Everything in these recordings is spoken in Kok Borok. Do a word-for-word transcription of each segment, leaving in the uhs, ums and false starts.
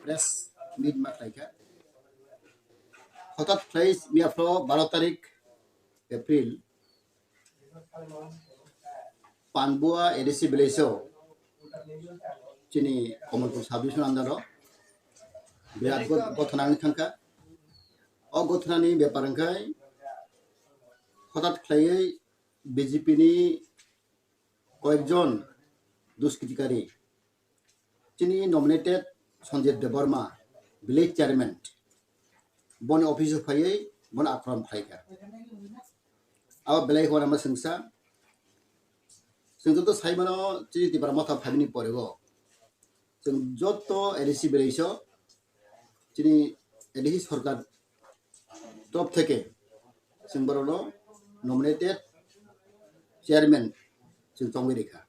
Press meet ma khlaikha. Hothat khlai miyaphro baro tarik April, Panbua A D C village o chini Kamalpur sub division under o birat got-, gothona wngwi thangkha. O gothonani bepar wngkhai hothat khlaiwi B J P ni koyekjon duskritikari chini nominated Sanjit Debbarma, village chairman, boni office o phaiwi bono akromon khlaikha. Abo belai hwnama swngsa. Chwng joto sai mano chini Tipra Motha phaimani porego chwng joto A D C village o chini A D C sorkar top theke chwng borokno nominated chairman chwng tongwi rikha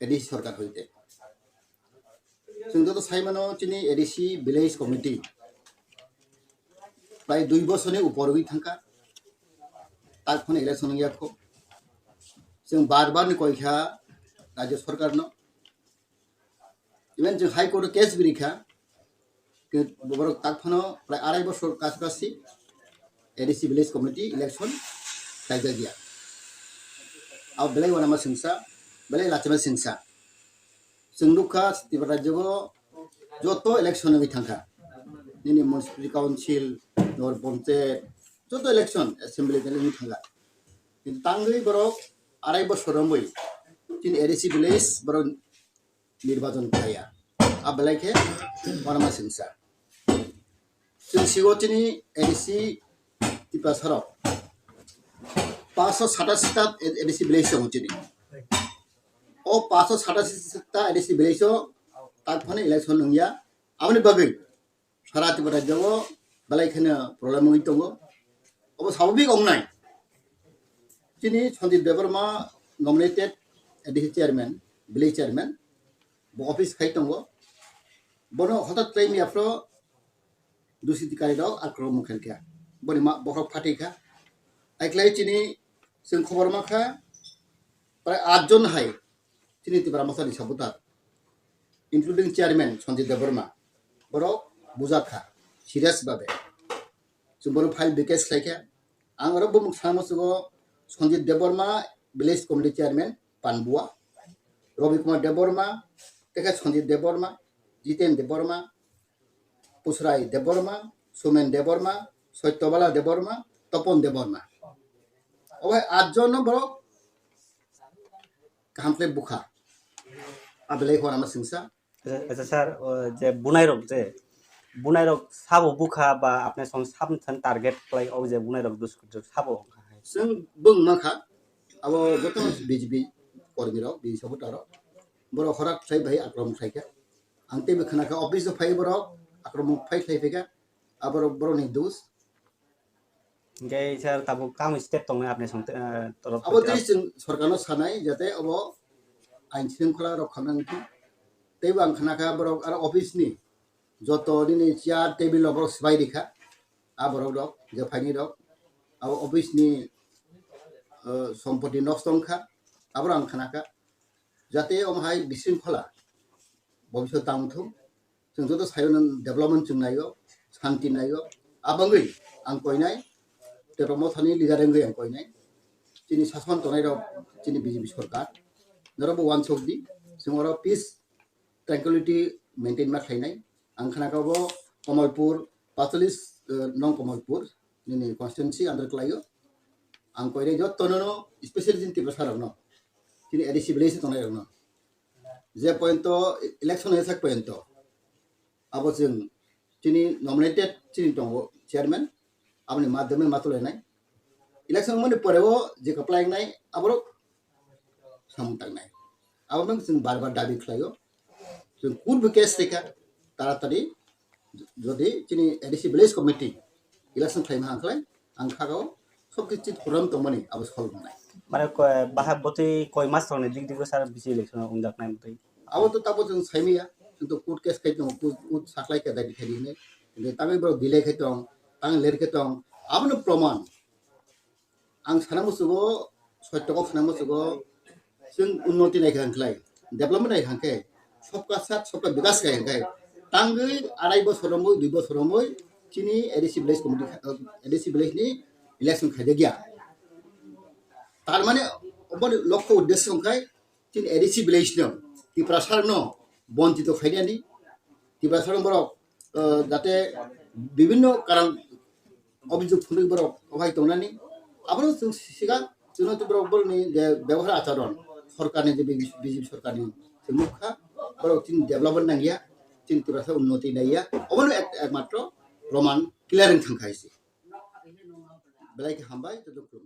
A D C sorkar hoite. Chwng joto sai mano chini A D C village committee prai dui bosorni upor wngwi thangkha, tak phano election wngya kho. Chwng bar bar ni koikha rajya sorkarno, even chwng High Court o case birikha, borok tak phano prai arai bosor kasu kasi A D C village committee election khlaijakya. Abo belai wanama singsa, belai lachima singsa. Chwng nukha Tripura rajyo joto election wngwi thangkha. Nini municipal council, nor panchayat, joto election assembly election wngwi thangkha. Kintu tangwi borok arai bosor romwi chini A D C village borok nirbachon khlaiya. A belai khe wanama singsa. Chwng sigo chini A D C Tiprasa rok paanch sho satashi ta A D C village tongo chini. O paanch sho satashi ta A D C village o tak phano election wngya. Aboni bagwi sara Tripura rajyo o belai kheno problem wngwi tongo. Obo sababik wngnai. Chini Sanjit Debbarma nominated A D C chairman, village chairman, bo office khai tongo. Bono hothat khlai miyaphro duskritikari rok akromon khaikha. Boni ma bohrok phatikha. Aiklai chini chwng khobor mankha prai atjon hai chini Tipra Mothani supporter, including chairman Sanjit Debbarma, borok bujakha serious babe. Chwng bono file bikes khlaikha. Ang oro bumung sana musugo Sanjit Debbarma, village committee chairman Panbua, Ravi Kumar Debbarma, tekhe Sanjit Debbarma, Jiten Debbarma, Pusrai Debbarma, Sumen Debbarma, Satyabala Debbarma, Topon Debbarma. Obo hai atjon no borok kaham khe bukha. A belai hwnama singsa. Acha, acha sir, o je bunai rok je, bunai rok sabo bukha ba apne song sab than target khlai o je bunai rok dus sabo? Chwng bung mankha, abo joto B J P kormi rok, B J P supporter rok, borok horak khlai bai akromon khlaikha. Ang teibo khwnakha office o phai borok akromon phai khlai phaikha, aborok borokni dus. Hingke sir tabuk tamo step tongnai apni song, eh, torop Abo tei chwng sorkarno sanai jate obo ain shringkhola rok khamna wngkhe. Teibo ang khnakha borok aro office ni joto nini chair table rok borok swbai rikha. A borok rok je phaini rok abo office ni, eh, sompoti nosto wngkha. Abo ang khnakha jate omo hai bisingkhola bobisot tangthung. Chwng joto sayo nang development chwng naio, santi naio. Abangwi ang koinai, Tipra Mothani leader wngwi ang koinai. Chini sason tongnai rok chini B J P sorkar. Norok bo wansok di, chwng oro peace, tranquility maintain ma khlainai. Ang khnakha bo Kamalpur, pachalis, eh, nong Kamalpur, nini constituency under khlaio. Ang koinai joto nono, especially chini Tiprasa rokno, chini A D C village tongnai rokno. Je pointo election hai sak pointo abo chwng chini nominated chini tongo chairman, aboni madhyame ma tulainai. Election mani pore o je kwplai wngnai aborok samung tangnai. Abo nang chwng bar bar dabi khlaio. Chwng kurbo case rikha taratari jodi chini A D C village committee election khlaima hangkhlai ang khagao sob kichu program tongmani abo solve wngnai. Mane ko-, bahai botwi koi mas rokni dik dik o sar bisi election o wngjaknai botwi. Abo to tabo chwng saimaya, chwng to court case khai tongo, court, court saklai khe dai khai di hinwi. Hinwi tangwi borok delay khai tong, tang ler khai tong, abono proman. Ang sana musugo, sotto kok sana musugo, chwng unnoti nai kha hwnkhe, development nai kha hwnkhe, sabka saath sabka bikas kha hwnkhe, Tangwi arai bosor romwi, dui bosor romwi chini A D C village committee, A D C village ni election khaijak ya. Tar mane oboni lokho uddesho wngkhai chini A D C village no Tiprasa no bonchito khainani, Tiprasa no borok, eh, jate bibhinno karon obijog thumwi borok obai tongnani. Abono chwng siga chwngno borok borokni je bebohar acharon, sorkarni je B J P sorkarni chwng nukha, borok chini development nangya, chini Tiprasa unnoti naiya, obono ek-, ekmatro proman clear wng thangkha hai se. Belai khe hambai, joto khulumkha.